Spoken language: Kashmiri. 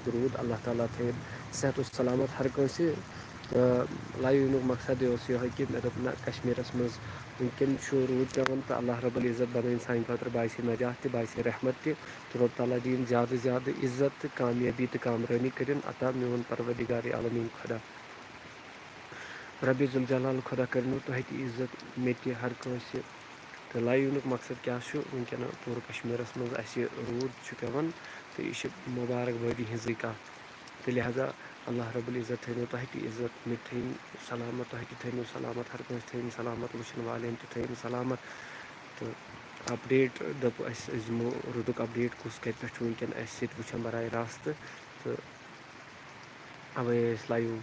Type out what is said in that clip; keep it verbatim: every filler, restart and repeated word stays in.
روٗد، اللہ تعالیٰ تھٲیِن صحت و سلامت ہر کٲنٛسہِ۔ تہٕ لایِو یِنُک مقصد یہِ اوس یِہوٚے کہِ مےٚ دوٚپ، نہ، کشمیٖرَس منٛز وٕنکٮ۪ن چھُ روٗد پٮ۪وان تہٕ اللہ رب العزت بَنٲیِن سانہِ خٲطرٕ باعثِ نجات تہِ، باعثِ رحمت تہِ، تہٕ رب تعالیٰ دِیِن زیادٕ زیادٕ عزت تہٕ کامیٲبی تہٕ کامرٲنی کٔرِن عطا میون پروردگار عالمیٖن خۄدا۔ رب ذوالجلال خۄدا کٔرِنو تۄہہِ تہِ عزت، مےٚ تہِ، ہر کٲنٛسہِ۔ تہٕ لایِو یِنُک مقصد کیٛاہ چھُ؟ وٕنکٮ۪ن پوٗرٕ کشمیٖرَس منٛز اَسہِ روٗد چھُ پٮ۪وان تہٕ یہِ چھِ مُبارک بٲدی ہِنٛزٕے کَتھ۔ تہٕ لہذا اللہ رب العزت تھٲینو تۄہہِ تہِ عزت، مےٚ تہِ تھٲیِن سلامت، تۄہہِ تہِ تھٲینو سلامت، ہر کٲنٛسہِ تھٲیِن سلامت، وٕچھَن والٮ۪ن تہِ تھٲیِن سلامت۔ تہٕ اَپڈیٹ دوٚپ اَسہِ، أسۍ دِمو روٗدُک اَپڈیٹ کُس کَتہِ پٮ۪ٹھ چھُ وٕنکٮ۪ن اَسہِ سۭتۍ وٕچھان براہِ راست۔ تہٕ اَوَے ٲسۍ لایِو